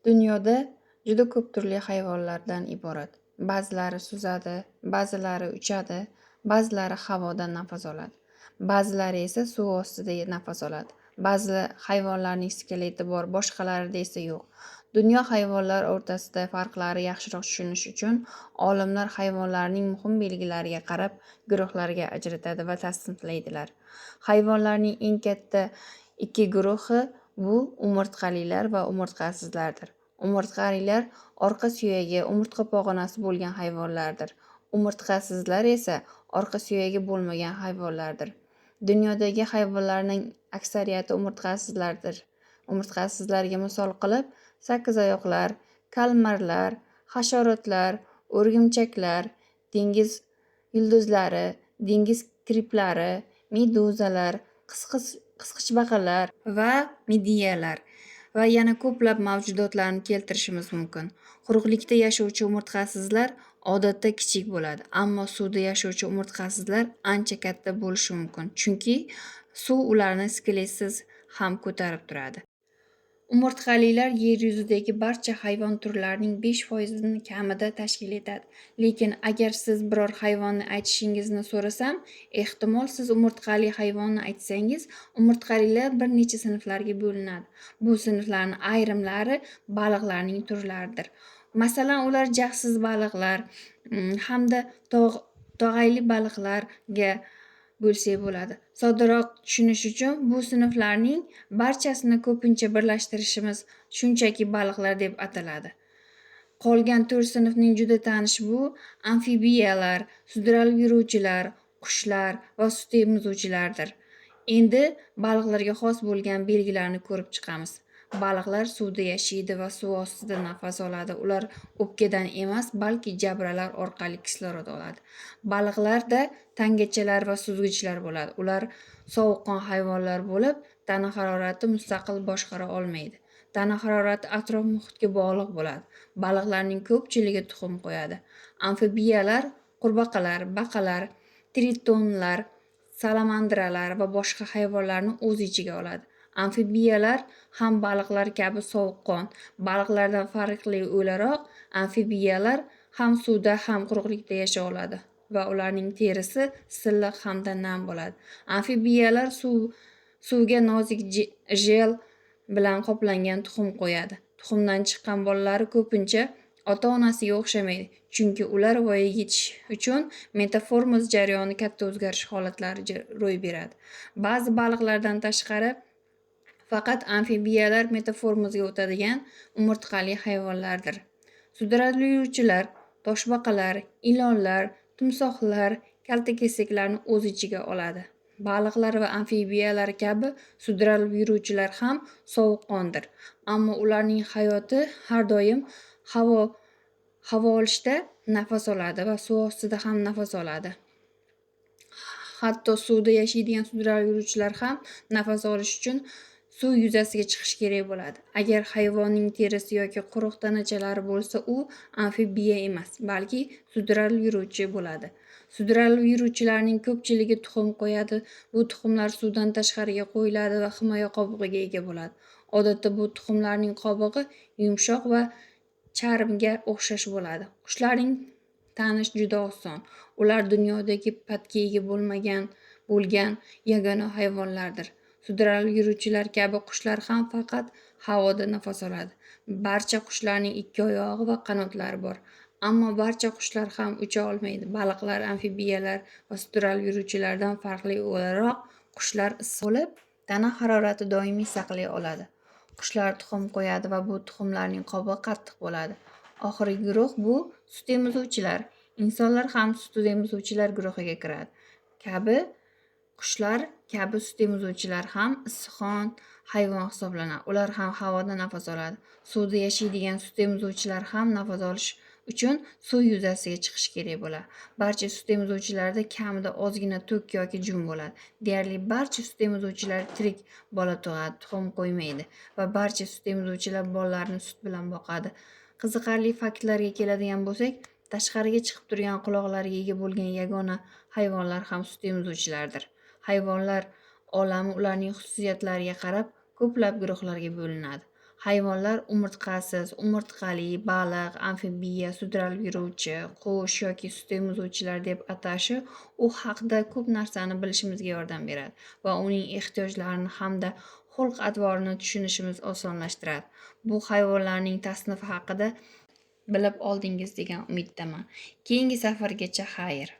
Dunyoda juda ko'p turli hayvonlardan iborat. Ba'zilari suzadi, ba'zilari uchadi, ba'zilari havodan nafas oladi. Ba'zilari esa suv ostida nafas oladi. Ba'zi hayvonlarning skeleti bor, boshqalarida esa yo'q. Dunyo hayvonlar o'rtasida farqlarni yaxshiroq tushunish uchun olimlar hayvonlarning muhim belgilariga qarab guruhlarga ajratadi va tasniflaydilar. Hayvonlarning eng katta ikki guruhi bu umurtqalilar va umurtqasizlardir. Umurtqalilar orqa suyagi umurtqa pog'onasi bo'lgan hayvonlardir. Umurtqasizlar esa orqa suyagi bo'lmagan hayvonlardir. Dunyodagi hayvonlarning aksariyati umurtqasizlardir. Umurtqasizlarga misol qilib sakkizoyoqlar, kalmarlar, hasharotlar, o'rgimchaklar, dengiz yulduzlari, dengiz kriplari, meduzalar, qisqichbaqalar va midiyalar va yana ko'plab mavjudotlarni keltirishimiz mumkin. Quruqlikda yashovchi umurtqasizlar odatda kichik bo'ladi, ammo suvda yashovchi umurtqasizlar ancha katta bo'lishi mumkin, chunki suv ularni skeletsiz ham ko'tarib turadi. Umurtqalilar yer yuzidagi barcha hayvon turlarining 5%ni kamida tashkil etadi. Lekin agar siz biror hayvonni aytishingizni so'rasam, ehtimol siz umurtqali hayvonni aytsangiz, umurtqalilar bir necha sinflarga bo'linadi. Bu sinflarning ayrimlari baliqlarning turlaridir. Masalan, ular jag'siz baliqlar hamda tog'ayli baliqlarga bo'lsak bo'ladi. Soddaroq tushunish uchun bu sinflarning barchasini ko'pincha birlashtirishimiz shunchaki baliqlar deb ataladi. Qolgan to'rt sinfning juda tanish bu amfibiyalar, sudralib yuruvchilar, qushlar va sut emizuvchilardir. Endi baliqlarga xos bo'lgan belgilarni ko'rib chiqamiz. Baliqlar suvda yashaydi va suv ostida nafas oladi. Ular o'pkadan emas, balki jabralar orqali kislorod oladi. Baliqlarda tangachalar va suzgichlar bo'ladi. Ular sovuqqon hayvonlar bo'lib, tana harorati mustaqil boshqara olmaydi. Tana harorati atrof muhitga bog'liq bo'ladi. Baliqlarning ko'pchiligi tuxum qo'yadi. Amfibiyalar qurbaqalar, baqalar, tritonlar, salamandralar va boshqa hayvonlarni o'z ichiga oladi. Amfibiyalar ham baliqlar kabi sovuqqon. Baliqlardan farqli o'laroq, amfibiyalar ham suvda, ham quruqlikda yashay oladi va ularning terisi silliq hamda nam bo'ladi. Amfibiyalar suvga nozik jel bilan qoplangan tuxum qo'yadi. Tuxumdan chiqqan bolalari ko'pincha ota-onasiga o'xshamaydi, chunki ular voyaga yetish uchun metamorfoz jarayoni katta o'zgarish holatlari ro'y beradi. Ba'zi baliqlardan tashqari faqat amfibiyalar metamorfozga o'tadigan umurtqali hayvonlardir. Sudralib yuruvchilar toshbaqalar, ilonlar, timsohlar, kaltakesaklarni o'z ichiga oladi. Baliqlar va amfibiyalar kabi sudralib yuruvchilar ham sovuqqondir, ammo ularning hayoti har doim havo olishda nafas oladi va suv ostida ham nafas oladi. Hatto suvda yashaydigan sudralib yuruvchilar ham nafas olish uchun suv yuzasiga chiqish kerak bo'ladi. Agar hayvonning terisi yoki quruq tanachalari bo'lsa, u amfibiya emas, balki sudralib yuruvchi bo'ladi. Sudralib yuruvchilarning ko'pchiligi tuxum qo'yadi. Bu tuxumlar suvdan tashqariga qo'yiladi va himoya qobig'iga ega bo'ladi. Odatda bu tuxumlarning qobig'i yumshoq va charmga o'xshash bo'ladi. Qushlarning tanish juda oson. Ular dunyodagi patga ega bo'lgan yagona hayvonlardir. Sudralib yuruvchilar kabi qushlar ham faqat havoda nafas oladi. Barcha qushlarning ikki oyog'i va qanotlari bor. Ammo barcha qushlar ham ucha olmaydi. Baliqlar, amfibiyalar va sudralib yuruvchilardan farqli o'laroq qushlar issiq bo'lib, tana harorati doimiy saqlay oladi. Qushlar tuxum qo'yadi va bu tuxumlarning qobig'i qattiq bo'ladi. Oxirgi guruh bu sut emizuvchilar. Insonlar ham sut emizuvchilar guruhiga kiradi. Kabi qushlar kabi sut emizuvchilar ham issiqxon hayvon hisoblanadi. Ular ham havoda nafas oladi. Suvda yashaydigan sut emizuvchilar ham nafas olish uchun suv yuzasiga chiqish kerak bo'ladi. Barcha sut emizuvchilarda kamida ozgina tuk yoki jun bo'ladi. Deyarli barcha sut emizuvchilar tirik bola tug'adi, tuxum qo'ymaydi va barcha sut emizuvchilar bolalarini sut bilan boqadi. Qiziqarli faktlarga keladigan bo'lsak, tashqariga chiqib turgan quloqlariga ega bo'lgan yagona hayvonlar ham sut emizuvchilardir. Hayvonlar olami ularning xususiyatlariga qarab ko'plab guruhlarga bo'linadi. Hayvonlar umurtqasiz, umurtqali, baliq, amfibiya, sudralib yuruvchi, qush yoki sut emizuvchilar deb atashi u haqida ko'p narsani bilishimizga yordam beradi va uning ehtiyojlarini hamda xulq-atvorini tushunishimiz osonlashtiradi. Bu hayvonlarning tasnifi haqida bilib oldingiz degan umiddaman. Keyingi safargacha xayr.